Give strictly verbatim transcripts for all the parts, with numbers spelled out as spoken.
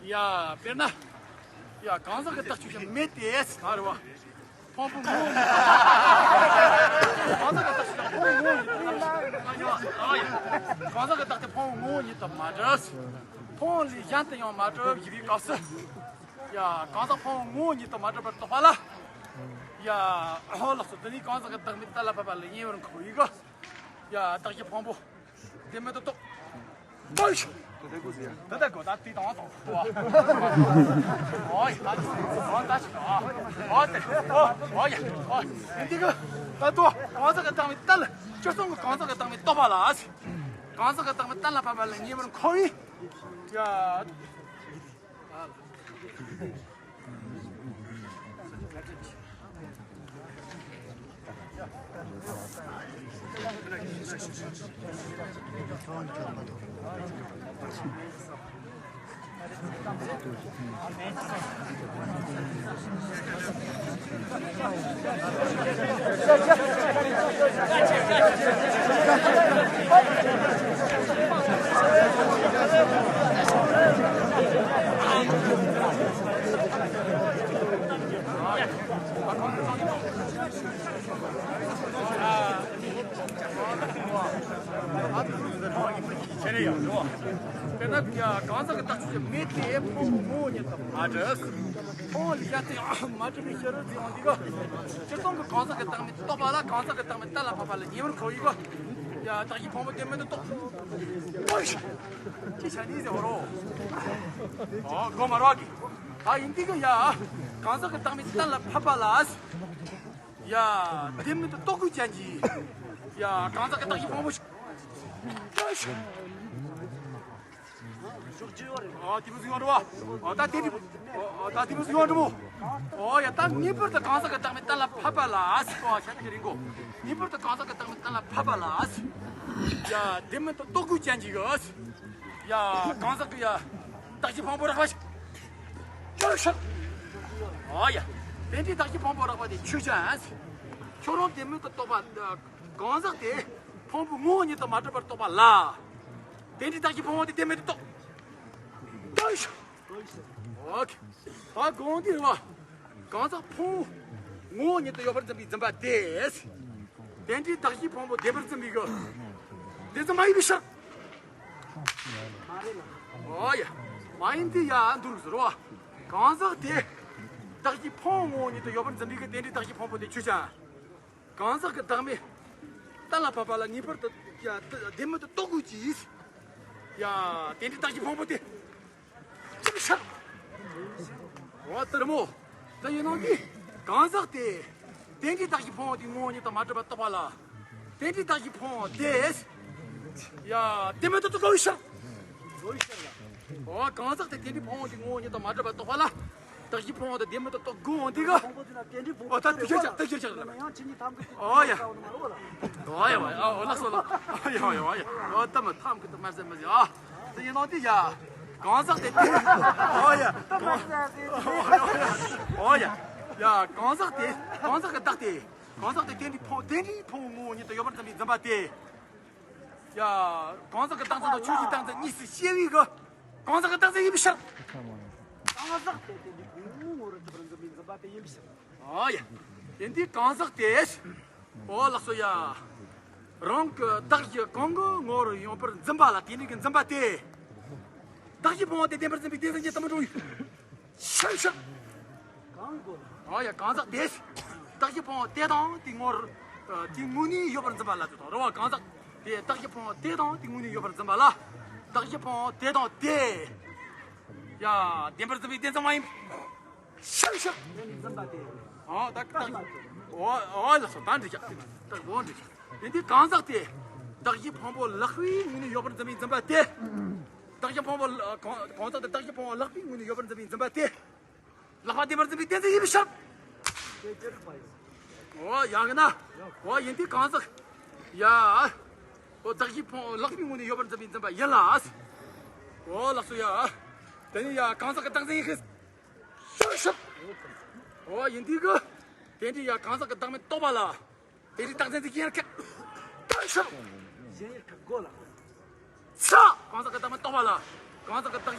ཡ། དཔེར་ན། ཡ། གང་ཟག་གི་བརྟག་དཔྱད་ཀྱི་མེད་དེ་ཟེར་རེད་བ། ཕུང་པོ་ངོ་བོ་ཉིད། གང་ཟག་གི་བརྟག་དཔྱད་ཀྱི་ཕུང་པོ་ངོ་བོ་ཉིད་དུ་མ་གྲུབ། གང་ཟག་གི་བརྟག་དཔྱད་ཕུང་པོ་ངོ་བོ་ཉིད་དུ་མ་གྲུབ། ཕུང་པོ་ལས་གཞན་དུ་ཡང་མ་གྲུབ་ཞེས་པའི་སྐབས་སུ། ཡ། གང་ཟག་ཕུང་པོ་ངོ་བོ་ཉིད་དུ་མ་གྲུབ་པར་རྟོགས་པ་ལ། ཡ། ཨོ་ལགས་སོ། དེ་ནི་གང་ཟག་གི་བདག་མེད་གཏན་ལ་ཕབ་པ་ལ་ཉེ་བར་འཁོར་བའི་གི། ཡ། བརྟག་དཔྱད་ཕུང་པོ་བདེན་མེད་དུ་རྟོགས། ད་ལྟ་གོ་ད་དེ་དང་དང་པོ། ཨོ་ཡ། ད་ཨོ་ད་ཨོ་ཨོ་ཡ། ཨོ་ཡིན་དེ་གི་ད་ལྟ་གང་ཟག་གི་བདག་མེད་གཏན་ལ། སྤྱིར་བཏང་གི་གང་ཟག་གི་བདག་མེད་རྟོགས་པ་ལ། གང་ཟག་གི་བདག་མེད་གཏན་ལ་ཕབ་པ་ལ་ཉེ་བར་འཁོར་བའི། ཡ། དཔེར་ན་གང་ཟག་གི་བརྟག་དཔྱད་མེད་དེ་ཕུང་པོ་ངོ་བོ་ཉིད་དུ་མ་གྲུབ། ཕུང་པོ་ལས་གཞན་དུ་ཡང་མ་གྲུབ་པའི་ཕྱིར་ཟེར་ཡོང་དུས་ག། སྤྱིར་བཏང་གི་གང་ཟག་གི་བདག་མེད་རྟོགས་པ་ལ་གང་ཟག་གི་བདག་མེད་གཏན་ལ་ཕབ་པ་ལ་ཉེ་བར་འཁོར་བའི་གི། ཡ། བརྟག་དཔྱད་ཕུང་པོ་བདེན་མེད་དུ་རྟོགས། ཅི་བྱ་ནི་ཟེར་བ་རོ། ཨོ་གོ་མ་རོག་གི། ད་ཡིན་དུས་ག་ཡ། གང་ཟག་གི་བདག་མེད་གཏན་ལ་ཕབ་པ་ལ། ཡ། བདེན་མེད་དུ་རྟོགས་དགོས་ཅན་གྱི། ཡ། གང་ཟག་གི་བརྟག་དཔྱད་ཕུང་པོ། ཨ་དེ་མོ་ཟིག་ཡོང་འགྲོ་བ། ཨ་ད་དེ་དེ། ཨ་ད་དེ་མོ་ཟིག་ཡོང་འགྲོ་མོ། ཨོ་ཡ། ད་ངེས་པར་དུ་གང་ཟག་གི་བདག་མེད་གཏན་ལ་ཕབ་པ་ལ་ཟེར་བ་ཤ་ཁྱི་རིང་གོ། ངེས་པར་དུ་གང་ཟག་གི་བདག་མེད་གཏན་ལ་ཕབ་པ་ལ་ཟེར། ཡ། བདེན་མེད་དུ་རྟོགས་དགོས་ཅན་གྱི་གི་ཟེར། ཡ། གང་ཟག་གི་ཡ། བརྟག་དཔྱད་ཕུང་པོ་རགས་པ་ཞིག་ཆོས་ཅན། ཨོ་ཡ། དེ་འདྲའི་བརྟག་དཔྱད་ཕུང་པོ་རགས་པ་དེ་ཆོས་ཅན། ཁྱོད་རང་བདེན་མེད་དུ་རྟོགས་པ། གང་ཟག་དེ་ཕུང་པོ་ངོ་བོ་ཉིད་དུ་མ་གྲུབ་པར་རྟོགས་པ་ལ། དེ་འདྲའི་བརྟག་དཔྱད་ཕུང་པོ་དེ་བདེན་མེད་དུ་རྟོགས། ཨོ་ཁེ། ད་གོང་དེ་རེད་བ། གང་ཟག་ཕུང་པོ་ངོ་བོ་ཉིད་དུ་ཡོད་པར་འཛིན་པའི་འཛིན་པ་དེ། དེ་འདྲའི་བརྟག་དཔྱད་ཕུང་པོ་བདེན་པར་འཛིན་པའི་གི། དེ་ཙམ་མ་ཡིན་པའི་ཕྱིར། ཨོ་ཡ། མ་ཡིན་དེ་ཡ་འདུག་ཟེར་བ། གང་ཟག་དེ། བརྟག་དཔྱད་ཕུང་པོ་ངོ་བོ་ཉིད་དུ་ཡོད་པར་འཛིན་པའི་གི་དེ་འདྲའི་བརྟག་དཔྱད་ཕུང་པོ་དེ་ཆོས་ཅན། གང་ཟག་གི་བདག་མེད་གཏན་ལ་ཕབ་པ་ལ་ངེས་པར་དུ་ཡ་བདེན་མེད་དུ་རྟོགས་དགོས་ཀྱི། ཡ། དེ་འདྲའི་བརྟག་དཔྱད་ཕུང་པོ་དེ་ཅི་ཕྱིར། འོ་དེ་རེད་མོ། དེ་ཡིན་ནོ་དེ། གང་ཟག་དེ། དེ་འདྲའི་བརྟག་དཔྱད་ཕུང་པོ་དེ་ངོ་བོ་ཉིད་དུ་མ་གྲུབ་པར་རྟོགས་པ་ལ། དེ་འདྲའི་བརྟག་དཔྱད་ཕུང་པོ་དེ། ཡ། བདེན་མེད་དུ་རྟོགས་དགོས་ཕྱིར། འོ་གང་ཟག་དེ་དེ་འདྲའི་ཕུང་པོ་དེ་ངོ་བོ་ཉིད་དུ་མ་གྲུབ་པར་རྟོགས་པ་ལ། བརྟག་དཔྱད་ཕུང་པོ་དེ་བདེན་མེད་དུ་རྟོགས་དགོས་འོང་དེ་ག། ཨོ་ད་དེ་ཁྱེར་ཆག་དེ་ཁྱེར་ཆག་ལ། ཨོ་ཡ། ཨོ་ཡ། ཨོ་ཡ། ཨོ་ལགས་སོ་ལགས། ཨོ་ཡ་ཨོ་ཡ་ཨོ་ཡ། ཨོ་ད་མ་ཐམ་གི་ད་མ་ཟེར་མ་ཟེར་ཨ། དེ་ཡིན་ནོ་དེ་ཡ། གང་ཟག་དེ་དེ། ཨོ་ཡ། ཨོ་ཡ། ཡ་གང་ཟག་དེ། གང་ཟག་གི་བདག་དེ། གང་ཟག་དེ་དེ་འདྲའི་ཕུང་དེ་འདྲའི་ཕུང་པོ་ངོ་བོ་ཉིད་དུ་ཡོད་པར་འཛིན་པའི་འཛིན་པ་དེ། ཡ། གང་ཟག་གི་རྟག་འཛིན་དང་ཆོས་ཀྱི་རྟག་འཛིན་གཉིས་སུ་ཕྱེ་བའི་གི། གང་ཟག་གི་རྟག་འཛིན་ཡིན་པའི་ཕྱིར། གང་ཟག་དེ་དེ་འདྲའི་ཕུང་པོ་ངོ་བོར་གྱུར་པར་འཛིན་པའི་འཛིན་པ་དེ་ཡིན་པའི་ཕྱིར། ཨ་ཡ། དེ་འདི་གང་ཟག་དེ། ཨོ་ལགས་སོ་ཡ། རང་གི་བདག་གཞན་གང་གི་ངོ་བོར་ཡོད་པར་འཛིན་པ་ལ་དེ་འདྲའི་གི་འཛིན་པ་དེ། བདག་གཞན་ཕུང་པོ་དེ་བདེན་པར་འཛིན་པའི་བདེན་འཛིན་གྱི་དུ་མ་འགྲོ་བའི། ཤ་ཤ། ཨོ་ཡ་གང་ཟག་དེ། བདག་གཞན་ཕུང་པོ་དེ་དང་དེ་ངོར། དེ་དངོས་གནས་ཡོད་པར་འཛིན་པ་ལ་དེ་དང་རེད་བ། གང་ཟག་དེ་བདག་གཞན་ཕུང་པོ་དེ་དང་དེ་དངོས་གནས་ཡོད་པར་འཛིན་པ་ལ། བདག་གཞན་ཕུང་པོ་དེ་དང་དེ། ཡ་བདེན་པར་འཛིན་པའི་བདེན་འཛིན་མ་ཡིན། ཤ་ཤ། ཨོ་ད་ད། ཨོ་ཨོ་ལགས་སོ་ད་འགྲིག་ཡ། ད་འོ་འགྲིག་ཡ། དེ་འདི་གང་ཟག་དེ། བདག་གཞན་ཕུང་པོ་ལེགས་པའི་ངོས་ནས་ཡོད་པར་འཛིན་པའི་འཛིན་པ་དེ། བདག་གཞན་ཕུང་པོ་གང་གང་ཟག་དེ་བདག་གཞན་ཕུང་པོ་ལེགས་པའི་ངོས་ནས་ཡོད་པར་འཛིན་པའི་འཛིན་པ་དེ། ལེགས་པ་བདེན་པར་འཛིན་པའི་བདེན་འཛིན་ཡིན་པའི་ཕྱིར། ཨོ་ཡ་གི་ན། ཨོ་ཡིན་དུས་གང་ཟག་ཡ། ཨོ་བདག་གཞན་ཕུང་པོ་ལེགས་པའི་ངོས་ནས་ཡོད་པར་འཛིན་པའི་འཛིན་པ་ཡིན་ལ། ཨོ་ལགས་སོ་ཡ། དེ་ནི་ཡ་གང་ཟག་གི་རྟག་འཛིན་ཡིན་ཤེས། ཤུགས་ཤུགས། ཨོ་ཡིན་དུས་གི། དེ་འདྲའི་ཡ་གང་ཟག་གི་བདག་མེད་རྟོགས་པ་ལ། དེ་རིགས་རྟག་འཛིན་དེ་གཞན་ཡར་ཁད། ཤུགས་ཤུགས། གཞན་ཡར་ཁད་དགོས་ལ། ཚ། གང་ཟག་གི་བདག་མེད་རྟོགས་པ་ལ། གང་ཟག་གི་བདག་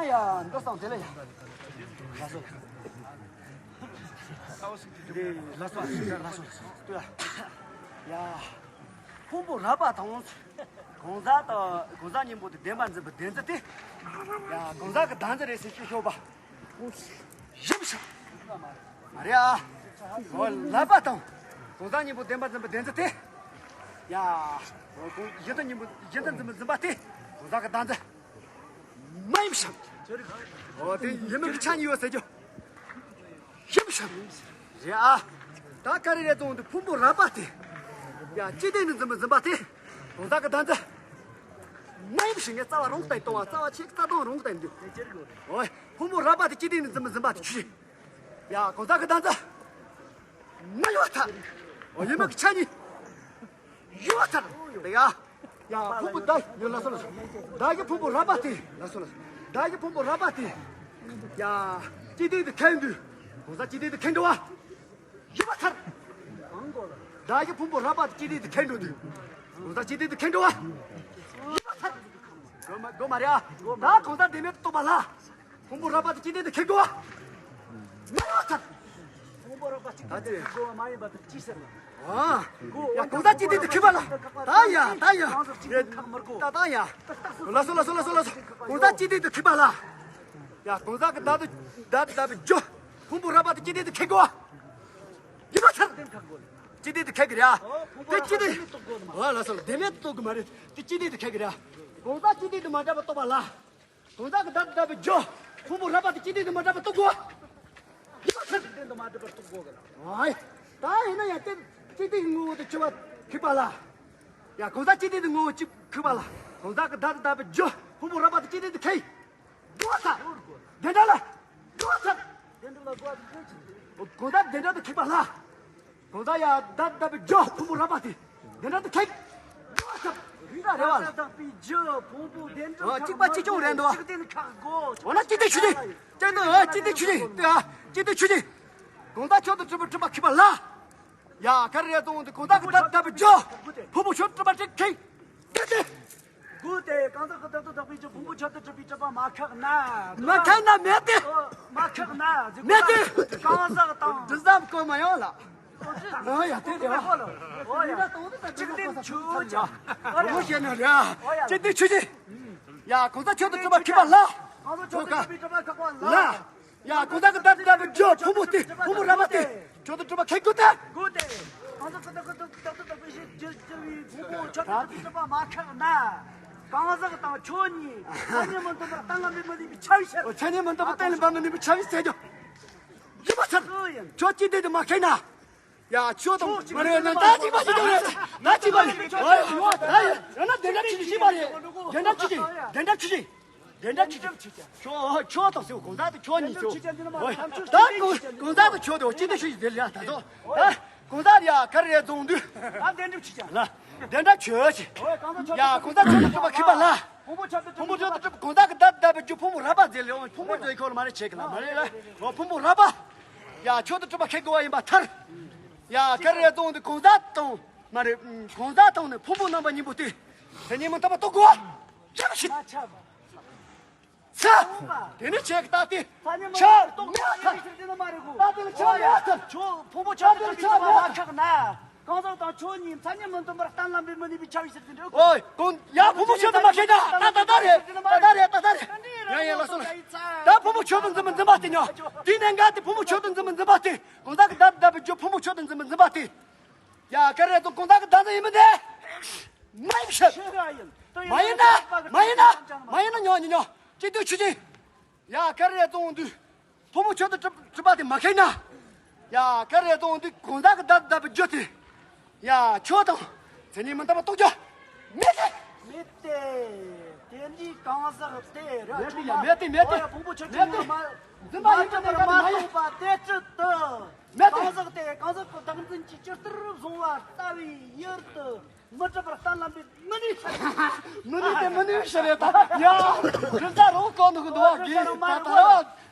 ཡ་འདི་སང་དེ་ལ་ཡ། ལགས་སོ། འདི་ལགས་སོ་ལགས་སོ་ལགས་སོ། ལྟོས་ཡ། ཡ། ཕུང་པོ་རགས་པ་དང་། གང་ཟག་དང་གང་ཟག་གཉིས་པོ་དེ་བདེན་པར་འཛིན་པའི་བདེན་རྫུན་དེ། ཡ། གང་ཟག་གི་བདག་འཛིན་རེད་ཟེར་ཞེས་ཤོད་པ། ཞིབ་ཞིབ། མ་རེད་ཨ། འོ་ལགས་པ་དང་། གང་ཟག་གཉིས་པོ་བདེན་པར་འཛིན་པའི་བདེན་རྫུན་དེ། ཡ། འོ་གང་གཞན་དོན་གཉིས་པོ་གཞན་དོན་འཛིན་པའི་འཛིན་པ་དེ། གང་ཟག་གི་བདག་འཛིན། མ་ཡིན་ཤམ། འོ་དེ་ཡིན་མིན་གྱི་ཆ་གཉིས་ཡོད་ཟེར་རྒྱུ། ཡིན་ཤམ། རེད་ཨ། ད་ཀ་རི་རེ་ཙོང་དུ་ཕུང་པོ་རགས་པ་དེ། ཡ་ཅི་སྟེ་ནི་འཛིན་པ་འཛིན་པ་དེ། གང་ཟག་གི་བདག་འཛིན། མ་ཡིན་ཞིང་ངས་རྩ་བ་རང་བལྟས་གཏོང་བ། རྩ་བ་ཆེ་རྩ་དོན་རང་བལྟས་འདུག། འོ་ཕུང་པོ་རགས་པ་དེ་ཅི་སྟེ་ནི་འཛིན་པ་འཛིན་པ་དེ་ཆུ་ཤིང་། ཡ་གང་ཟག་གི་བདག་འཛིན། མ་ཡོད་ཐལ། འོ་ཡིན་མིན་གྱི་ཆ་གཉིས། ཡོད་ཐལ། དེ་ཡ། ཡ་ཕུང་པོ་བདག་ཡོད་ལ་སོ་ལ་སོ། བདག་གི་ཕུང་པོ་རགས་པ་དེ་ལ་སོ་ལ་སོ། བདག་གི་ཕུང་པོ་རགས་པ་དེ། ཡ་ཅི་སྟེ་དེ་ཁེངས་འདུག། གང་ཟག་ཅི་སྟེ་དེ་ཁེངས་འགྲོ་བ། ཡོད་པ་ཐལ། བདག་གི་ཕུང་པོ་རགས་པ་དེ་ཅི་སྟེ་དེ་ཁེངས་འགྲོ་འདུག། གང་ཟག་ཅི་སྟེ་དེ་ཁེངས་འགྲོ་བ། ཡོད་པ་ཐལ། གོ་མ་གོ་མ་རེད་ཨ། ད་གང་ཟག་བདེན་མེད་རྟོགས་པ་ལ། ཕུང་པོ་རགས་པ་དེ་ཅི་སྟེ་དེ་ཁེངས་འགྲོ་བ། མ་ཡོད་ཐལ། ཕུང་པོ་རགས་པ་གཅིག་ད་དེ་གོ་བ་མ་ཡིན་པ་དེ་ཅི་ཟེར་ན། ཨ། ཡ་གང་ཟག་ཅི་སྟེ་དེ་ཁེངས་པ་ལ། ད་ཡ་ད་ཡ། ད་ད་ཡ། ལ་སོ་ལ་སོ་ལ་སོ་ལ་སོ། གང་ཟག་ཅི་སྟེ་དེ་ཁེངས་པ་ལ། ཡ་གང་ཟག་གི་བདག་ཏུ་བདག་ཏུ་བདག་པའི་རྒྱུ། ཕུང་པོ་རགས་པ་དེ་ཅི་སྟེ་དེ་ཁེངས་དགོས། ཡིན་པ་ཚར། ཅི་སྟེ་དེ་ཁེངས་ཀྱི་རེད་ཨ། དེ་ཅི་སྟེ། འོ་ལ་སོ་ལ་བདེན་མེད་རྟོགས་ཀྱི་མ་རེད། དེ་ཅི་སྟེ་དེ་ཁེངས་ཀྱི་རེད་ཨ། གང་ཟག་ཅི་སྟེ་དེ་མ་འདྲ་བ་རྟོགས་པ་ལ། གང་ཟག་གི་བདག་ཏུ་བདག་པའི་རྒྱུ། ཕུང་པོ་རགས་པ་དེ་ཅི་སྟེ་དེ་མ་འདྲ་བ་རྟོགས་དགོས། ཡིན་པ་ཚར། དེ་དེ་མ་འདྲ་བ་རྟོགས་དགོས་གི་ལ། ཨའི། ད་ཡིན་ན་ཡང་དེ་ཅི་སྟེ་ངོ་བོ་དེ་ཆུ་བ་ཁེངས་པ་ལ། ཡ་གང་ཟག་ཅི་སྟེ་དེ་ངོ་བོ་ཅི་ཁེངས་པ་ལ། གང་ཟག་གི་བདག་ཏུ་བདག་པའི་རྒྱུ། ཕུང་པོ་རགས་པ་དེ་ཅི་སྟེ་དེ་ཁེངས། འགྲོ་བ་ཚར། བདེན་འདྲ་ལ། འགྲོ་བ་ཚར། བདེན་འདྲ་ལ་འགྲོ་བ་ཚར། གང་ཟག་བདེན་འདྲ་དུ་ཁེངས་པ་ལ། གང་ཟག་ཡ་བདག་ཏུ་བདག་པའི་རྒྱུ་ཕུང་པོ་རགས་པ་དེ། བདེན་འདྲ་དུ་ཁེངས། འགྲོ་བ་ཚར། རེད་བ། བདག་པའི་རྒྱུ་ཕུང་པོ་བདེན་འདྲ་ཨ་གཅིག་པ་གཅིག་རྐྱང་རེད་འདུག་བ། གཅིག་བདེན་ཁག་དགོས། འོ་ན་གཅིག་བདེན་ཆོས་ཅན། གཅིག་བདེན་ཨ་གཅིག་བདེན་ཆོས་ཅན་ལྟོས་ཨ། གཅིག་བདེན་ཆོས་ཅན། གང་ཟག་མཆོག་ཏུ་གྲུབ་པའི་གྲུབ་པ་ཁེངས་པ་ལ། ཡ་ག་རེ་རེད་དང་དེ་གང་ཟག་གི་བདག་ཏུ་བདག་པའི་རྒྱུ། ཕུང་པོ་མཆོག་ཏུ་གྲུབ་པ་དེ་ཁེངས། དེ་དེ། དགོས་ཏེ། གང་ཟག་གི་བདག་ཏུ་བདག་པའི་རྒྱུ་ཕུང་པོ་མཆོག་ཏུ་གྲུབ་པའི་གྲུབ་པ་མ་ཁེངས་ན། མ་ཁེངས་ན་མེད་དེ། མ་ཁེངས་ན་གཟིགས་མེད་དེ། གང་ཟག་དང་། འདི་ཙམ་གོ་མ་ཡོང་ལ། ཨོ་ཡ་དེ་རེད་བ། ཨོ་ཡ། གཅིག་བདེན་ཆོས་ཅན། ཨོ་ཡ། ཨོ་ཡ། གཅིག་བདེན་ཆོས་ཅན། ཡ་གང་ཟག་མཆོག་ཏུ་གྲུབ་པ་ཁེངས་པ་ལ། གང་ཟག་མཆོག་ཏུ་གྲུབ་པའི་གྲུབ་པ་ཁེངས་པ་ལ། ལ། ཡ་གང་ཟག་གི་བདག་ཏུ་བདག་པའི་རྒྱུ་ཕུང་པོ་སྟེ་ཕུང་པོ་རགས་པ་སྟེ་མཆོག་ཏུ་གྲུབ་པ་ཁེངས་དགོས་ཏེ། དགོས་ཏེ། གང་ཟག་གི་བདག་གི་བདག་ཏུ་བདག་པའི་རྒྱུ་རྒྱུ་བའི་ཕུང་པོ་མཆོག་ཏུ་གྲུབ་པའི་གྲུབ་པ་མ་ཁེངས་ན། གང་ཟག་དང་ཆོས་གཉིས་མཚན་ཉིད་མི་མཐུན་པར་གཏན་ལ་འབེབས་མི་ནུས་པའི་ཆ་བའི་ཕྱིར། མཚན་ཉིད་མི་མཐུན་པར་གཏན་ལ་འབེབས་མི་ནུས་པའི་ཆ་བའི་ཕྱིར། ཡིན་པ་ཚར། ཆོས་ཅི་སྟེ་དེ་མ་ཁེངས་ན། ཡ་ཆོས་དང་མ་རེད་ན་ད་གཅིག་པ་ཞིག་ཡོད་རེད། ད་གཅིག་པ་རེད། ཨོ་ཡ་ད་ཡ་ཡང་ན་བདེན་འདྲ་ཆོས་ཅན་ཞིག་པ་རེད། བདེན་འདྲ་ཆོས་ཅན། བདེན་འདྲ་ཆོས་ཅན། བདེན་འདྲ་ཆོས་ཅན། ཆོས་ཆོས་དང་ཟེར་གང་ཟག་དང་ཆོས་གཉིས་ཟེར། ཨོ་ད་གང་གང་ཟག་དང་ཆོས་དང་གཅིག་འདྲ་ཆོས་ཅན་ཟེར་ཡ་ད་དོ། ད་གང་ཟག་ཡ་ག་རེ་རེད་རྫོང་དུས། ད་བདེན་འདྲ་ཆོས་ཅན། ལ་བདེན་འདྲ་ཆོས་ཅན། ཡ་གང་ཟག་ཆོས་དང་གྲུབ་པ་ཁེངས་པ་ལ། ཕུང་པོ་མཆོག་ཏུ་གྲུབ་གང་ཟག་གི་བདག་ཏུ་བདག་པའི་རྒྱུ་ཕུང་པོ་རགས་པ་ཟེར་ལེ། ཕུང་པོ་ཟེར་ཁོ་ལ་མ་རེད་ཆེ་གི་ལ་མ་རེད་ལ། ཨོ་ཕུང་པོ་རགས་པ། ཡ་མཆོག་ཏུ་གྲུབ་པ་ཁེངས་དགོས་པ་ཡིན་པ་ཐལ། ཡ་ག་རེ་རེད་རྫོང་དུས་གང་ཟག་དང་མ་རེད། གང་ཟག་དང་ནི་ཕུང་པོ་རྣམ་པ་གཉིས་པོ་སྟེ། མཚན་ཉིད་མི་མཐུན་པ་རྟོགས་དགོས། ཡག་ཤི། ཚ། དེ་ནི་ཆེ་གི་ད་ལྟའི་ཆ་མེད་ཐལ། ད་ལྟའི་ཆ་མེད་ཐལ། ཕུང་པོ་མཆོག་ཏུ་གྲུབ་པའི་གྲུབ་པ་མ་ཁེངས་ན། གང་ཟག་དང་ཆོས་གཉིས་མཚན་ཉིད་མི་མཐུན་པར་གཏན་ལ་འབེབས་མི་ནུས་པའི་ཆ་བའི་ཕྱིར་དུ་འགྲོ། ཨོ། གང་ཡ་ཕུང་པོ་མཆོག་ཏུ་མ་ཁེངས་ན། ད་ད་ད་རེད། ད་ད་རེད། ད་ད་རེད། ཡ་ཡ་ལ་སོ་ལ། ད་ཕུང་པོ་མཆོག་ཏུ་འཛིན་པ་འཛིན་པ་སྟེ་ཉོ། དེ་ནས་འགལ་ཏེ་ཕུང་པོ་མཆོག་ཏུ་འཛིན་པ་འཛིན་པ་སྟེ། གང་ཟག་གི་བདག་བདག་པའི་རྒྱུ་ཕུང་པོ་མཆོག་ཏུ་འཛིན་པ་འཛིན་པ་སྟེ། ཡ་ག་རེ་རེད་དང་གང་ཟག་གི་བདག་འཛིན་ཡིན་མིན་དེ། མ་ཡིན་ཕྱིར། མ་ཡིན་ན། མ་ཡིན་ན། མ་ཡིན་ན་ཉོ་ཉོ་ཉོ། གཅིག་བདེན་ཆོས་ཅན། ཡ་ག་རེ་རེད་དང་དུས། ཕུང་པོ་མཆོག་ཏུ་གྲུབ་གྲུབ་པ་དེ་མ་ཁེངས་ན། ཡ་ག་རེ་རེད་དང་དུས་གང་ཟག་གི་བདག་བདག་པའི་རྒྱུ་དེ། ཡ་ཆོས་དང་མཚན་ཉིད་མི་མཐུན་པ་རྟོགས་རྒྱུ་མེད་དེ། མེད་དེ། དེ་འདྲའི་གང་ཟག་དེ་ར་མེད་དེ་ཡ་མེད་དེ་མེད་དེ། ཕུང་པོ་མཆོག་ཏུ་མེད་དེ། མ་འཛིན་པ་ཡིན་གྱི་མེད་གྱི་མ་རྟོགས་པ་དེ་ཅི་སྟེ། མེད་དེ། གང་ཟག་དེ་གང་ཟག་གི་བདག་འཛིན་གྱི་ཇི་ལྟར་བཟུང་བ་ལྟ་བུའི་ཡུལ་དུ་མི་གྲུབ་པར་གཏན་ལ་འབེབས་མི་ནུས་ཤ། མི་ནུས་ཏེ་མི་ནུས་ཤ་རེད་ད། ཡ། རི་ས་རོ་ཀོ་ནུ་གུ་འདུག་གི་ད་ད་ར་བ།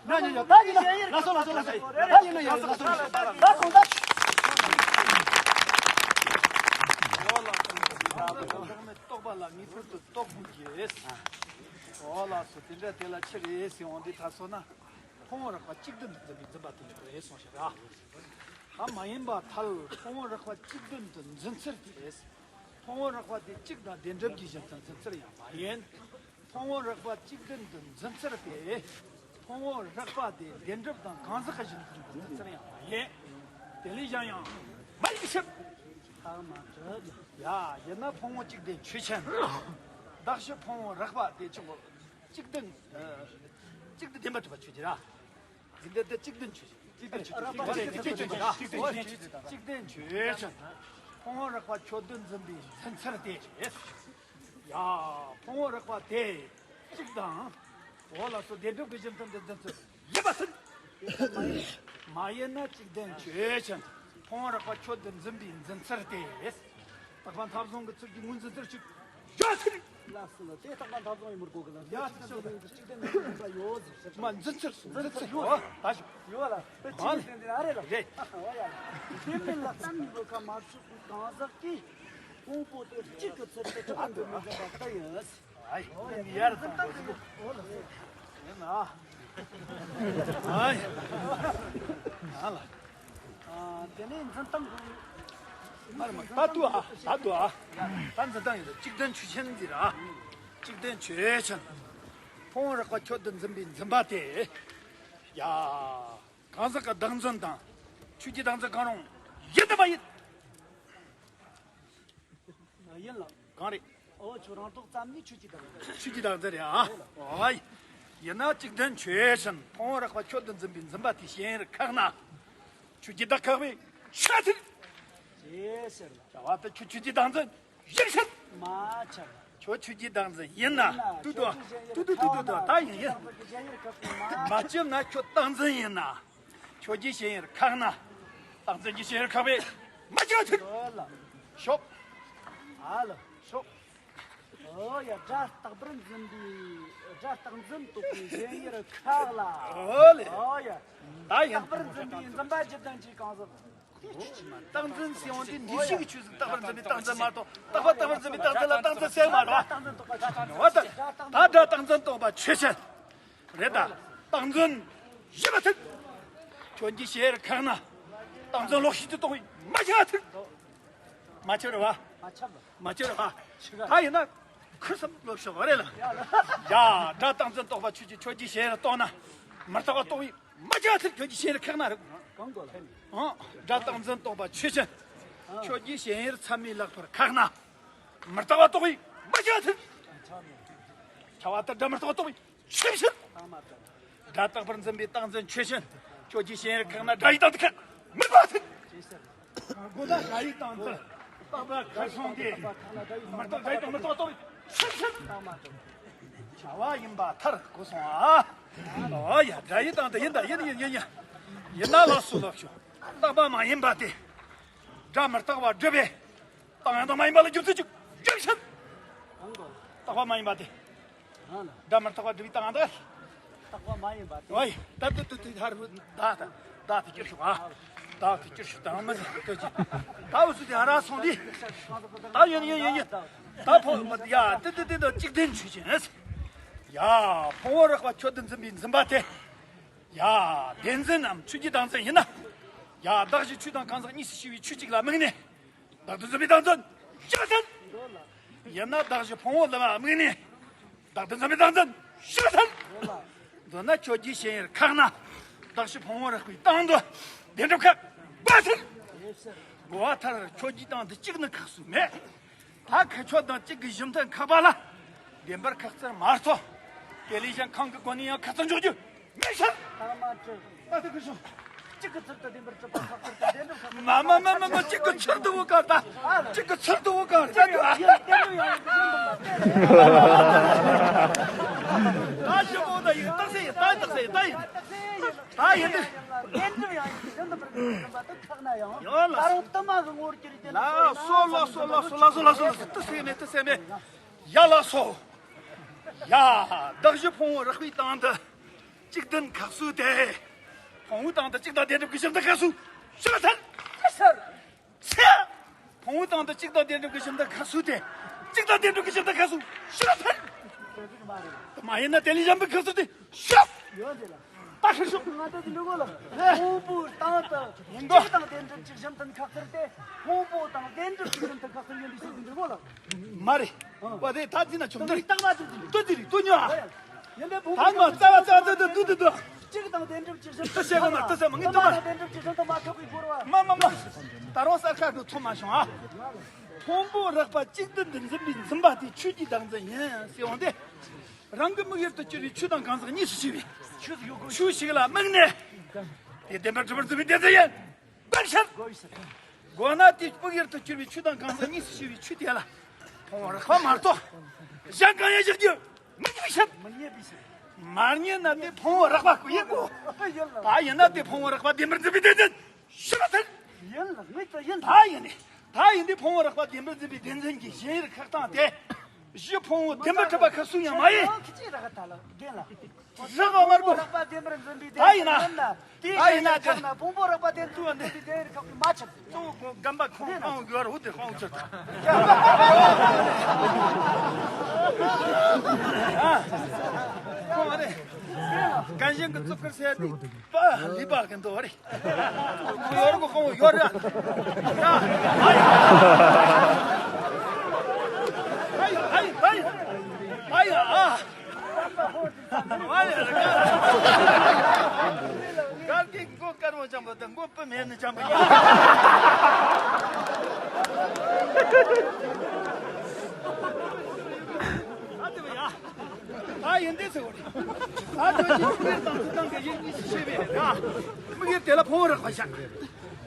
ན་ཉོ་ཉོ་ད་ཡིན་ན་ལ་སོ་ལ་སོ་ལ་སོ། ད་ཡིན་ན་ཡ་ལ་སོ་ལ་སོ། ད་གོང་ད། རྟོགས་པ་ལ་ངེས་པར་དུ་རྟོགས་དགོས་ཀྱི། འོ་ལགས་སོ། དེ་འདྲ་དེ་ལ་ཕྱིར་རེད་ཟེར་འོང་དུས་ད་སོང་ན། ཕུང་པོ་རགས་པ་གཅིག་བདུན་དུ་འཛིན་པའི་འཛིན་པ་དེ་ལ་རེད་གསུངས་ཤག་ར། ད་མ་ཡིན་པ་ཐལ། ཕུང་པོ་རགས་པ་གཅིག་བདུན་དུ་འཛིན་ཚུལ་དེ། ཕུང་པོ་རགས་པ་དེ་གཅིག་དང་བདེན་གྲུབ་ཀྱི་གཞི་མཐུན་འཛིན་ཚུལ་ཡང་མ་ཡིན། ཕུང་པོ་རགས་པ་གཅིག་བདུན་དུ་འཛིན་ཚུལ་དེ། ཕུང་པོ་རགས་པ་དེ་བདེན་གྲུབ་དང་གང་ཟག་གི་གཞི་མཐུན་དུ་འཛིན་ཚུལ་ཡང་མ་ཡིན། དེ་ལས་གཞན་ཡང་མ་ཡིན་ཞིང་། ཡ། ཡིན་ན་ཕུང་པོ་གཅིག་བདེན་ཆོས་ཅན། གདགས་གཞི་ཕུང་པོ་རགས་པ་དེ་ཆོས་ངོ་། གཅིག་ལྡན། ཨ། གཅིག་ཏུ་བདེན་པར་གྲུབ་པ་ཆོས་ཅན། ར། འཛིན་ཏེ་དེ་གཅིག་ལྡན་ཆོས་ཅན། གཅིག་ལྡན་ཆོས་ཅན། གཅིག་ལྡན་ཆོས་ཅན། གཅིག་ལྡན་ཆོས་ཅན། ཕུང་པོ་རགས་པ་ཁྱོད་དོན་འཛིན་པའི་འཛིན་ཚུལ་དེ། ཡ། ཕུང་པོ་རགས་པ་དེ་གཅིག་དང་། འོ་ལགས་སོ། བདེན་གྲུབ་ཀྱི་གཞི་མཐུན་དེ་འཛིན་ཚུལ་ཡིན་པ་ཟིན། མ་ཡིན་ན་གཅིག་ལྡན་ཆོས་ཅན། ཕུང་པོ་རགས་པ་ཁྱོད་དོན་འཛིན་པའི་འཛིན་ཚུལ་དེ། རྟག་པ་མཐའ་བཟུང་གི་ཚུལ་གྱིས་ངོས་འཛིན་ཚུལ་གཅིག་ཡོད་ཚུལ། ལགས་སོ། དེ་རྟག་པ་མཐའ་བཟུང་ཡིན་མི་དགོས་གི་ལ། ཡ་ཚིག་ཆོག་གི་གཅིག་ལྡན་མི་འཛིན་པ་ཡོད་ཟེར། མ་འཛིན་ཚུལ་འཛིན་ཚུལ་ཡོད། ད་ཞུ་ཡོད་ལ། དཔེ་ཆ་ནས་བསྟན་ཏེ་ཨ་རེད་ལ། རེད། ཨ་ཡ། དེ་མིན་ལ་བསམ་མི་དགོས་ཁ་མ་ཆོག་པའི་གང་ཟག་གིས་ཕུང་པོ་དེ་གཅིག་གི་ཚུལ་དུ་གྲུབ་པ་འདོད་མི་འདོད་པ་ལྟ་ཡིན། ཨ་ཡ། ཡར་དང་ཡིན་ན། ཨ་ཡ། ཨ་ལ། ཨ། དེ་ནས་འཛིན་སྟངས་ཀྱི། མ་རེད་མ། ད་དུ་ཨ། ད་དུ་ཨ། ད་འཛིན་སྟངས་ཡོད། གཅིག་ལྡན་ཆོས་ཅན་འདི་ར། གཅིག་ལྡན་ཆོས་ཅན། ཕུང་པོ་རགས་པ་ཁྱོད་དོན་འཛིན་པའི་འཛིན་པ་དེ། ཡ། གང་ཟག་གི་བདག་འཛིན་དང་། ཆོས་ཀྱི་བདག་འཛིན་གང་རུང་ཡིན་དམ་མ་ཡིན། ཡིན་ལ། གང་རེད། ཨོ། ཁྱོད་རང་རྟོགས་ཙམ་ནས་ཆོས་ཀྱི་བདག་འཛིན། ཆོས་ཀྱི་བདག་འཛིན་རེད་ཨ། ཨོ་ཡ། ཡིན་ན་གཅིག་ལྡན་ཆོས་ཅན། ཕུང་པོ་རགས་པ་ཁྱོད་དོན་འཛིན་པའི་འཛིན་པ་དེ་ཞེན་ཡུལ་ཁེགས་ན། ཆོས་ཀྱི་བདག་ཁེགས་པའི་ཆ་ཚིག་ཅེས་ཟེར་ལ། བྱ་བ་དེ་ཁྱོད་ཆོས་ཀྱི་བདག་འཛིན་ཡིན་ཕྱིར། མ་ཁྱབ། ཁྱོད་ཆོས་ཀྱི་བདག་འཛིན་ཡིན་ན། ཡིན་ན། ཏུ་ཏུ། ཁྱོད་ཆོས་ཏུ་ཏུ་ཏུ་ཏུ་ཏུ། ད་ཡིན་ཡིན། ཞེན་ཡུལ་ཁེགས་པའི་མ། མ་ཁྱབ་ན་ཁྱོད་བདག་འཛིན་ཡིན་ན། ཁྱོད་ཀྱི་ཞེན་ཡུལ་ཁེགས་ན། བདག་འཛིན་གྱི་ཞེན་ཡུལ་ཁེགས་པས་མ་ཁྱབ་ཚུལ། ཨོ་ལ། ཤོག་ཨ་ལ། ཤོག་ཨོ་ཡ། སྒྲ་རྟག་པར་འཛིན་པའི། སྒྲ་རྟག་འཛིན་རྟོགས་པའི་ཞེན་ཡུལ་ཁེགས་ལ། ཨོ་ལེ། ཨོ་ཡ། ད་ཡིན། རྟག་པར་འཛིན་པའི་འཛིན་པ་བརྒྱད་ལྡན་གྱི་གང་ཟག་རྟག་འཛིན་ཟེར་ཡོང་དུས་འདུས་བྱས་ཀྱི་ཆོས་ཟིག་རྟག་པར་འཛིན་པའི་རྟག་འཛིན་མ་གཏོགས། རྟག་པ་རྟག་པར་འཛིན་པའི་རྟག་འཛིན་ལ་རྟག་འཛིན་ཟེར་མ་རེད་པ། རྟག་འཛིན་རྟོགས་པ་ཆོས་ཅན། འོ་ད། ད་སྒྲ་རྟག་འཛིན་རྟོགས་པ་ཆོས་ཅན། རེད་ད། རྟག་འཛིན་ཡིན་པ་ཐལ། ཁྱོད་ཀྱི་ཞེན་ཡུལ་ཁེགས་ན། རྟག་འཛིན་ལོག་ཤེས་ཀྱིས་རྟོགས་པས་མ་ཁྱབ་ཐལ། མ་ཁྱབ་རེད་པ། མ་ཁྱབ། མ་ཁྱབ་རེད་པ། ད་ཡིན་ན་ཁུར་སེམས་ལོག་ཤོག་རེད་ལ། ཡ། སྒྲ་རྟག་འཛིན་རྟོགས་པ་ཆོས་ཅན། ཁྱོད་ཀྱི་ཞེན་ཡུལ་རྟོགས་ན། མི་རྟག་པ་རྟོགས་པས་མ་ཁྱབ་ཐལ། ཁྱོད་ཀྱི་ཞེན་ཡུལ་ཁེགས་ན་རེད། གང་གོ་ལ། ཨང་། སྒྲ་རྟག་འཛིན་རྟོགས་པ་ཆོས་ཅན། ཁྱོད་ཀྱི་ཞེན་ཡུལ་ཚད་མས་ལེགས་པར་ཁེགས་ན། མི་རྟག་པ་རྟོགས་པས་མ་ཁྱབ་ཐལ། ཁྱབ་པ་ལྟར་སྒྲ་མི་རྟག་པ་རྟོགས་པའི་ཆོས་ཕྱིར། སྒྲ་རྟག་པར་འཛིན་པའི་རྟག་འཛིན་ཆོས་ཅན། ཁྱོད་ཀྱི་ཞེན་ཡུལ་ཁེགས་ན་སྒྲ་ཡི་སྟེང་དུ་ཁེགས། མི་རྟག་པ་ཐལ། དགོས་ན་སྒྲ་ཡི་སྟེང་དུ་རྟག་པ་ཁེགས་སོང་སྟེ། མི་རྟག་སྒྲ་ཡི་སྟེང་མི་རྟག་པ་རྟོགས་པའི་ཆོས་ཕྱིར། བྱ་བ་ཡིན་པ་མཐར་གོ་སོང་ཨ། ཨོ་ཡ། སྒྲ་ཡི་སྟེང་དུ་ཡིན་ད་ཡིན་ཡིན་ཡིན་ཡིན། ཡིན་ན་ལགས་སོ་ལགས་སོ། རྟག་པ་མ་ཡིན་པ་སྟེ། སྒྲ་མི་རྟག་པ་སྒྲུབ་པའི། རྟག་ཡང་དག་མ་ཡིན་པ་ལ་རྒྱུ་མཚན་གཅིག་རྒྱུ་མཚན། རྟག་པ་མ་ཡིན་པ་སྟེ། སྒྲ་མི་རྟག་པ་སྒྲུབ་པའི་རྟག་ཡང་དག་རྟག་པ་མ་ཡིན་པ་སྟེ། ཨོ་ཡ། ད་དུ་དུ་དུ་ཧར་བུ་ད་ད་ད་དུ་ཅིར་ཤོག་ཨ། ད་དུ་ཅིར་ཤོག་དང་མི་ཟེར་དུ་ཅི། ད་འུ་ཚོ་དེ་ཧ་ར་སོང་དུས། ད་ཡིན་ཡིན་ཡིན་ཡིན། ད་ཕོ་མ་ཡ་དེ་དེ་དེ་དེ་གཅིག་བདེན་ཆོས་ཅན། ཡ། ཕུང་པོ་རགས་པ་ཁྱོད་དོན་འཛིན་པའི་འཛིན་པ་དེ། ཡ། བདེན་འཛིན་ནམ་ཆོས་ཀྱི་བདག་འཛིན་ཡིན་ན། ཡ། གདགས་གཞི་ཆོས་དང་གང་ཟག་གཉིས་སུ་ཕྱེ་བའི་ཆོས་གཅིག་ལ་དམིགས་ནས། བདག་ཏུ་འཛིན་པའི་བདག་འཛིན་ཞིག་ཟིན། ཡིན་ན་གདགས་གཞི་ཕུང་པོ་ལ་དམིགས་ནས། བདག་ཏུ་འཛིན་པའི་བདག་འཛིན་ཞིག་ཟིན། མདོར་ན་ཁྱོད་ཀྱི་ཞེན་ཡུལ་ཁེགས་ན། གདགས་གཞི་ཕུང་པོ་རགས་པའི་སྟེང་དུ་བདེན་གྲུབ་ཁེགས་པ་ཟིན། གོ་བ་མཐར་ཁྱོད་ཀྱི་སྟེང་དུ་གཅིག་ནི་ཁེགས་སུ་མེད། ད་ཁ་ཁྱོད་དང་གཅིག་གི་གཞི་མཐུན་ཁེགས་པ་ལ་བདེན་པར་ཁེགས་ཚུལ་མ་རྟོགས། དེ་ལས་གཞན་གང་གི་སྒོ་ནས་ཡང་ཁེགས་ཚུལ་འཇོག་རྒྱུ་མེད་ཕྱིར། ད་མ་གྲུབ། ད་དེ་གི་ཤོག་གཅིག་གི་ཚུལ་དུ་བདེན་པར་གྲུབ་པ་ཁེགས་ཚུལ་དུ་བདེན་གྲུབ་ཁེགས་ཚུལ། མ་མ་མ་མ་མ། གཅིག་གི་ཚུལ་དུ་བོ་ག་ད། གཅིག་གི་ཚུལ་དུ་བོ་ག་ད་དུ་ཨ། ཡིན་བདེན་གྲུབ་ཡང་ཡིན་བདེན་གྲུབ་མ་ད་ཞི་བོ་ད་ཡིན་རྟགས་སེ་ཡིན་ད་རྟགས་སེ་ཡིན་ད་ཡིན། ད་ཡིན་ཏེ། བདེན་གྲུབ་ཡང་ཡིན་བདེན་དུ་བདེན་གྲུབ་ཁེགས་ན་ཡང་། ཡང་ལ། ད་རུང་དུ་མ་གི་ངོར་གྱུར་ཏེ། ལགས་སོ་ལགས་སོ་ལགས་སོ་ལགས་སོ་ལགས་སོ། དུ་སེ་མེད་དུ་སེ་མེད། ཡ་ལགས་སོ། ཡ། གདགས་གཞི་ཕུང་པོ་རགས་པའི་སྟེང་དུ་གཅིག་བདེན་ཁེགས་སུ་དེ། ཕུང་པོའི་སྟེང་དུ་གཅིག་དང་བདེན་གྲུབ་ཀྱི་གཞི་མཐུན་ཁེགས་སུ་ཞིག་ལ་ཐལ། ཕུང་པོའི་སྟེང་དུ་གཅིག་དང་བདེན་གྲུབ་ཀྱི་གཞི་མཐུན་ཁེགས་སུ་དེ། གཅིག་དང་བདེན་གྲུབ་ཀྱི་གཞི་མཐུན་ཁེགས་སུ་ཞིག་ལ་ཐལ། མ་ཡིན་ན་དེ་ལས་གཞན་པའི་ཁེགས་སུ་དེ་ཞིག་ད་ཁྲིད་ཤོག་ང་ཚོ་འདི་འདྲ་གོ་ལ། ཕུང་པོའི་སྟེང་དུ་གཅིག་དང་བདེན་གྲུབ་ཀྱི་གཞི་མཐུན་ཁེགས་ཚུལ་དེ། ཕུང་པོ་དང་བདེན་གྲུབ་ཀྱི་གཞི་མཐུན་ཁེགས་ཚུལ་ཡིན་པའི་ཕྱིར་འདི་འདྲ་གོ་ལ། མ་རེད། བ་དེ་ད་འཛིན་ན་ཆོག་འདི་རེད། རྟགས་མ་འཛིན་འཛིན། ཏུ་འདི་རེད་ཏུ་ཉོ་ཨ། ཡིན་པའི་ཕུང་པོ། ད་ང་རྩ་བ་རྩ་བ་ཏུ་ཏུ་ཏུ་ཏུ། གཅིག་དང་བདེན་གྲུབ་ཀྱི་གཞི་མཐུན། ཏུ་བྱེད་དགོས་ན་ཏུ་ཟེར་མ་ངས་ཏུ་མ། དང་བདེན་གྲུབ་ཀྱི་གཞི་མཐུན་མ་ཐོབ་པའི་སྐོར་བ། མ་མ་མ། ད་རུང་གསར་ཁ་དུ་ཐོན་མ་བྱུང་ཨ། ཕུང་པོ་རགས་པ་གཅིག་བདེན་དུ་འཛིན་པའི་འཛིན་པ་དེ་ཆོས་ཀྱི་བདག་འཛིན་ཡིན་ཟེར་འོང་སྟེ། རང་གི་དམིགས་ཡུལ་དུ་གྱུར་པའི་ཆོས་དང་གང་ཟག་གཉིས་སུ་ཕྱེ་བའི་ཆོས་ཤིག་ལ་དམིགས་ནས། དེ་བདེན་པར་གྲུབ་པར་འཛིན་པའི་བདེན་འཛིན་ཡིན། དགོངས་ཤིག་དགོངས་ན་དེ་དམིགས་ཡུལ་དུ་གྱུར་པའི་ཆོས་དང་གང་ཟག་གཉིས་སུ་ཕྱེ་བའི་ཆོས་དེ་ལ་ཕུང་པོ་རགས་པ་མ་གཏོགས་གཞན་གང་ཡང་བཞག་རྒྱུ་མི་འཇུག་པའི་ཕྱིར། མ་རྙེད་ན་དེ་ཕུང་པོ་རགས་པ་ཀུན་ཡིན་གོ། ད་ཡིན་ན་དེ་ཕུང་པོ་རགས་པ་བདེན་པར་འཛིན་པའི་བདེན་འཛིན། ཤི་བ་དེ། ཡིན་ལ་ངས་ད་ཡིན། ད་ཡིན་ནི། ད་ཡིན་ཏེ་ཕུང་པོ་རགས་པ་བདེན་པར་འཛིན་པའི་བདེན་འཛིན་གྱི་ཞེན་ཡུལ་ཁེགས་སྟངས་དེ། གཞི་ཕུང་པོ་བདེན་པར་གྲུབ་པ་ཁེགས་སུ་ཡང་མ་ཡིན། ཁྱི་ཅི་རག་ད་ལ་བདེན་ལ། རག་པ་མར་གོ། ཕུང་པོ་རགས་པ་བདེན་པར་འཛིན་པའི་ད་ཡིན་ན། བདེན་འཛིན་ད་ཡིན་ན་ཁེགས་ན་ཕུང་པོ་རགས་པ་བདེན་འཛིན་པའི་བདེན་ཡུལ་ཁེགས་སུ་མ་ཆགས། གཙོ་བོ་སྒོམ་པ་ཁོང་ཁོང་ཡོད་རེད། འོ་དེ་ཁོང་ཆོད་ད། ཁོང་རེད། གན་ཞིང་གི་གཙུག་གུར་སེ་དེ་པ་ལི་པ་གི་འདོ་རེད། ཁོང་ཡོད་རེད། ཁོང་ཡོད་རེད། ཡ། ཨ་ཡ། ཨ་ཡ། ཨ་ཡ། ཨ་ཡ། ཨ་ཡ། ཨ་ཡ། གར་གི་མགོ་དཀར་མོ་ཅན་པོ་དང་མགོ་སྤུ་མེད་ནི་ཅན་པོ་ཡིན། ཨ་དེ་བ་ཡ། ད་ཡིན་དེ་ཟེར་བ་རེད། ད་ཁྱོད་ཀྱིས་དམིགས་ཡུལ་དང་ཚུལ་དང་གི་ཡུལ་གཉིས་སུ་ཕྱེ་བའི་ར། དམིགས་ཡུལ་དེ་ལ་ཕུང་པོ་རགས་པ་བཞག་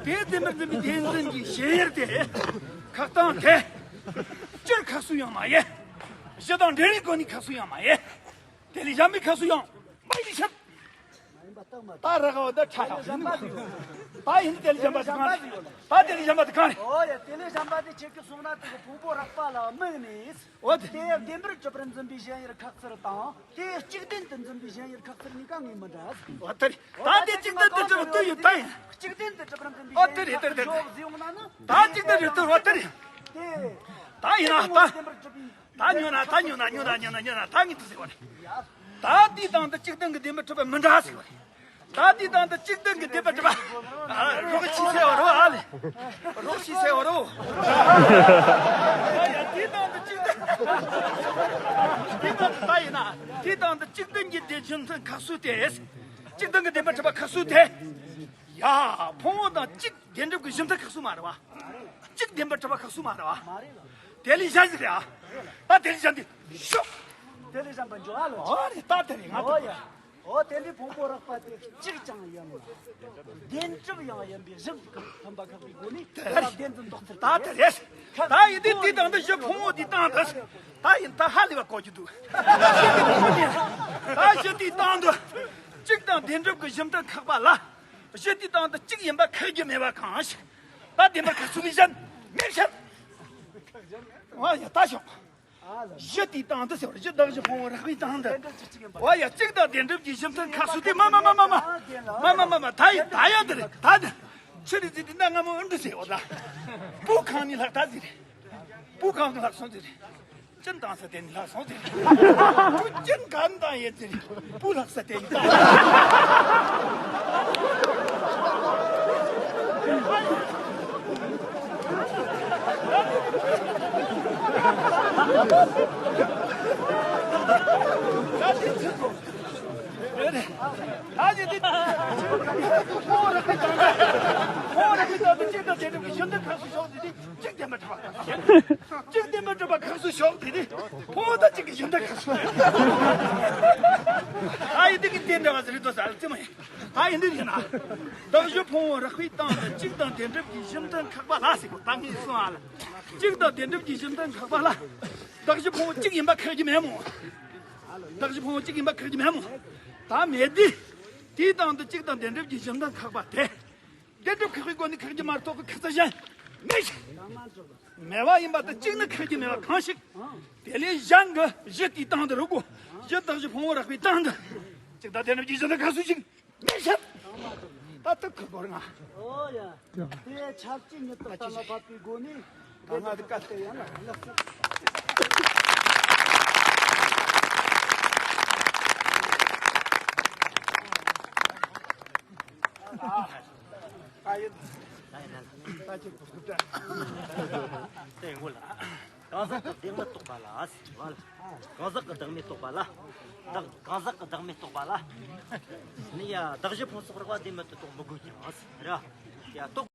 དེ་བདེན་པར་འཛིན་པའི་བདེན་འཛིན་གྱི་ཞེན་ཡུལ་དེ། ཁེགས་སྟངས་དེ། སྤྱིར་ཁེགས་སུ་ཡང་མ་ཡིན། གཞི་དང་འབྲེལ་བའི་སྒོ་ནས་ཁེགས་སུ་ཡང་མ་ཡིན། དེ་ལས་གཞན་པའི་ཁེགས་སུ་ཡང་མ་ཡིན་ཕྱིར། ད་རག་པ་ད་ཆ་ཡང་ཡིན། ད་ཡིན་དེ་ལས་གཞན་པ་དེ་གང་རེད། ད་དེ་ལས་གཞན་པ་དེ་གང་རེད། ཨོ་ཡ། དེ་ལས་གཞན་པ་དེ་ཁྱེད་ཀྱིས་གསུངས་ན་དེ་གི་ཕུང་པོ་རགས་པ་ལ་དམིགས་ནས། འོ་དེ། དེ་བདེན་པར་གྲུབ་པར་འཛིན་པའི་ཞེན་ཡུལ་ཁེགས་ཚུལ་དང་། དེ་གཅིག་བདེན་དུ་འཛིན་པའི་ཞེན་ཡུལ་ཁེགས་ཚུལ་གཉིས་ཀ་ངེས་མི་འདྲ། འོ་དེ་རེད། ད་དེ་གཅིག་བདེན་དུ་གྲུབ་པ་དུ་ཡོད་ད་ཡིན། གཅིག་བདེན་དུ་གྲུབ་པར་འཛིན་པའི། འོ་དེ་རེད། དེ་རེད། དེ་རེད། ད་གཅིག་བདེན་རེད། དེ་འོ་དེ་རེད། ད་ཡིན་ན་ད། ད་ཉོ་ན་ད་ཉོ་ན་ཉོ་ན་ཉོ་ན་ད་ངེས་དུ་ཟེར་བ་རེད། ད་དེའི་སྟེང་དུ་གཅིག་བདེན་གྱི་བདེན་པར་གྲུབ་པ་མི་འདྲ་ཟེར་བ་རེད། ད་དེའི་སྟེང་དུ་གཅིག་བདེན་གྱི་བདེན་པར་གྲུབ་པ། ཨ། རོགས་ཤི་ཟེར་བ་རོ། ཨ་ལེ། རོགས་ཤི་ཟེར་བ་རོ། ཡ་ཡ། དེའི་སྟེང་དུ་གཅིག་བདེན། དེའི་སྟེང་དུ་ད་ཡིན་ན། དེའི་སྟེང་དུ་གཅིག་བདེན་གྱི་བདེན་རྒྱུ་མཚན་ཁེགས་སུ་དེ། གཅིག་བདེན་གྱི་བདེན་པར་གྲུབ་པ་ཁེགས་སུ་དེ། ཡ། ཕུང་པོ་དང་གཅིག་བདེན་གྲུབ་ཀྱི་གཞི་མཐུན་ཁེགས་སུ་མ་རེད་བ། གཅིག་བདེན་པར་གྲུབ་པ་ཁེགས་སུ་མ་རེད་བ། དེ་ལས་གཞན་ཞིག་རེད་ཨ། ད་དེ་ལས་གཞན་དེ་ཤོག་དེ་ལས་གཞན་པ་འཇོག་ཨ་ལོ། ཨོ་རེད། ད་དེ་རེད། ང་ཨོ་ཡ། ཨོ་དེ་འདྲའི་ཕུང་པོ་རགས་པ་དེ་གཅིག་ཀྱང་ཡིན་ལ། བདེན་གྲུབ་ཡང་ཡིན་པའི་གཞི་མཐུན་པ་ཁེགས་པའི་སྒོ་ནས་དེ་ལ་བདེན་འཛིན་འདོགས་ཚུལ་ད་དེ་རེད། ད་ཡིན་དུས་དེའི་སྟེང་དུ་གཞི་ཕུང་པོ་དེའི་སྟེང་དུ། ད་ཡིན་ད་ཧ་ལས་པ་གོ་རྒྱུ་འདུག་ད་གཞི་དེའི་སྟེང་དུ། གཅིག་དང་བདེན་གྲུབ་ཀྱི་གཞི་མཐུན་ཁེགས་པ་ལ། གཞི་དེའི་སྟེང་དུ་གཅིག་ཡིན་པ་ཁེགས་རྒྱུ་མེད་པ་གང་ཞིག་ད་བདེན་པར་ཁེགས་སུ་མི་བཞག་མེད་བཞག་ཨ་ཡ། ད་ཤོག་གཞི་དེའི་སྟེང་དུ་ཟེར་བ། གཞི་གདགས་གཞི་ཕུང་པོ་རགས་པའི་སྟེང་དུ། ཨོ་ཡ། གཅིག་དང་བདེན་གྲུབ་ཀྱི་གཞི་མཐུན་ཁེགས་སུ་དེ། མ་མ་མ་མ་མ། མ་མ་མ་མ། ད་ཡིན་ད་ཡང་དེ་རེད། ད་དེ་ཕྱི་རེད་ཟེར་དེ་ན་སྔ་མོ་ཨུ་འདྲ་ཟེར་བ་ད། སྤུ་གང་ནས་ལྷག་ད་ཟེར་རེད། སྤུ་གང་ནས་ལྷག་སོང་ཟེར་རེད། གཅིན་བཏང་ས་དེ་ནས་ལྷག་སོང་ཟེར། སྤུ་གཅིན་གང་བཏང་ཡོད་ཟེར། སྤུ་ལྷག་ས་དེ་ནས་བཏང་། ད་ཅི་དེ། ཁོང་རང་གི་ཏང་ཁོང་རང་གི་ཏང་དུ་གཅིག་དང་བདེན་གྲུབ་ཀྱི་གཞི་མཐུན་ཁ་སུ་ཤོག་ཟེར་དེ། གཅིག་བདེན་པར་གྲུབ་པ་ཁ་སུ། གཅིག་བདེན་པར་གྲུབ་པ་ཁ་སུ་ཤོག་དེ་ནི་ཕུང་པོ་དང་གཅིག་གི་གཞི་མཐུན་ཁ་སུ། ཨ་ཡི་འདི་གི་རྟེན་འབྲེལ་བ་ཟེར་རི་དོ་ཟ་ལ་ཙི་མ་ཡིན། ཨ་ཡི་འདི་ཡིན་ན། གདགས་གཞི་ཕུང་པོ་རགས་པའི་སྟེང་དུ་གཅིག་དང་བདེན་གྲུབ་ཀྱི་གཞི་མཐུན་ཁེགས་པ་ལ་ཟེར་གོ། ད་ངས་གསུང་ཨ་ལ། གཅིག་དང་བདེན་གྲུབ་ཀྱི་གཞི་མཐུན་ཁེགས་པ་ལ། གདགས་གཞི་ཕུང་པོ་གཅིག་ཡིན་པ་ཁེགས་རྒྱུ་མེད་མོ། གདགས་གཞི་ཕུང་པོ་གཅིག་ཡིན་པ་ཁེགས་རྒྱུ་མེད་མོ། ད་མེད་དུས། དེའི་སྟེང་དུ་གཅིག་དང་བདེན་གྲུབ་ཀྱི་གཞི་མཐུན་ཁེགས་པ་དེ། བདེན་གྲུབ་ཁེགས་པའི་སྒོ་ནས་ཁེགས་རྒྱུ་མ་གཏོགས་ཁེགས་ཚུལ་གཞན་མེད་ཞིང་། མེད་པ་ཡིན་པ་དང་གཅིག་ནི་ཁེགས་རྒྱུ་མེད་པ་གང་ཞིག་དེ་ལས་གཞན་གྱི་གཞི་དེའི་སྟེང་དུ་རུ་དགོས། གཞི་གདགས་གཞི་ཕུང་པོ་རགས་པའི་སྟེང་དུ། གཅིག་དང་བདེན་གྲུབ་ཀྱི་གཞི་མཐུན་ཁ་སུ་ཞིག་མེད་ཞིང་། ད་ལྟ་ཁུ་སྒོར་ང་། ཨོ་ཡ། དེ་ཆབས་ཅིག་ཉིད་དུ་གཏན་ལ་ཕབ་པའི་སྒོ་ནས། ད་ང་དེ་ཀ་དེ་ཡང་ལ་ལགས་སོ། ཨ་ཡིན། ད་ཅིག་གུ་སྐུ་དྲ། དེ་ངོ་ལ། གང་ཟག་གི་བདེན་མི་རྟོགས་པ་ལ། གང་ཟག་གི་བདག་མེད་རྟོགས་པ་ལ། བདག་གང་ཟག་གི་བདག་མེད་རྟོགས་པ་ལ། ནི་ཡ་གདགས་གཞི་ཕུང་པོ་རགས་པ་བདེན་མེད་དུ་རྟོགས་མི་དགོས་ཀྱང་། ར། ཡ་རྟོགས།